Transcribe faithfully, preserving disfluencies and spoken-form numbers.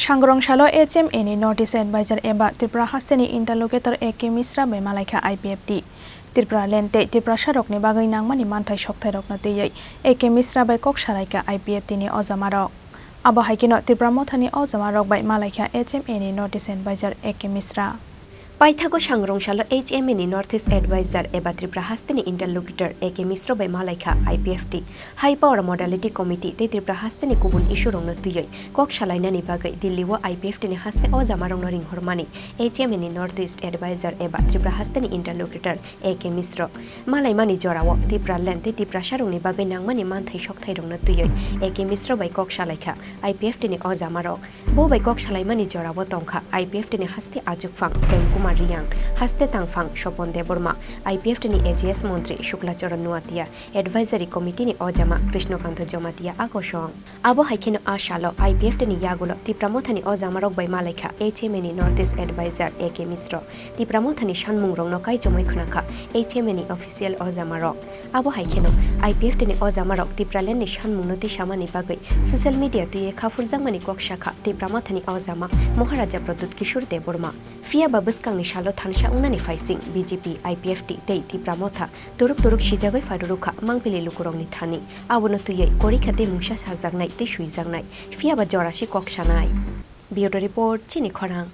Sangrong salo H M A ni North East Advisor eba Tripura hasteni interlocutor A K Misra bai malaikha I P F T. Tripura land tei Tiprasarokni bagwi nangmani manthai sokthairokno twiwi A K Misra bai kok salaikha I P F T ni ojamarok. Abo hai kheno Tipra Mothani ojamarok bai malaikha H M A ni North East Advisor A K Misra. Paithago sangrong salo H M A ni North East Advisor eba Tripura hasteni interlocutor A K Misra bai malaikha I P F T, High Power Modality Committee tei Tripura hasteni kubun issue rokno twiwi kok salainani bagwi Delhi o I P F T ni haste ojamarokno ringhormani H M A ni North East Advisor eba Tripura hasteni interlocutor A K Misra. Malaimani jorao Tipra land tei Tiprasarokni bagwi nangmani manthai sokthairokno twiwi A K Misra bai kok salaikha I P F T ni ojamarok. Bo bai kok salaimani jorao tongkha I P F T ni haste achukphang Prem Kumar Riyang, haste tangphang Sopon Debbarma, I P F T ni A G S montri Shukla Charan Nuatia, Advisory Committee ni ojama Krishna Kanta Jamatia a kosong. Abo hai kheno a salo I P F T ni yagulo Tipra Mothani ojamarok bai malaikha H M A ni North East Advisor A K Misra. Tipra Mothani sanmungrokno kaichomwi khwnakha H M A ni official ojamarok. Abo hai kheno I P F T ni ojamarok Tipraland ni sanmungno tisamani bagwi social media twiwi khaphurjakmani kok sakha Tipra Mothani ojama Maharaja Pradyut Kishore Debbarma. Phiya ba bwskangni salo thansa wngnani phaising B J P, I P F T tei Tipra Motha turuk turuk sijagwi phairwrwkha mangpili lukurokni thani. Abono twiwi korikha tei mungsa sajaknai tei swijaknai, phiya ba jorasi kok sanai. Bureau Report, Chini Khorang.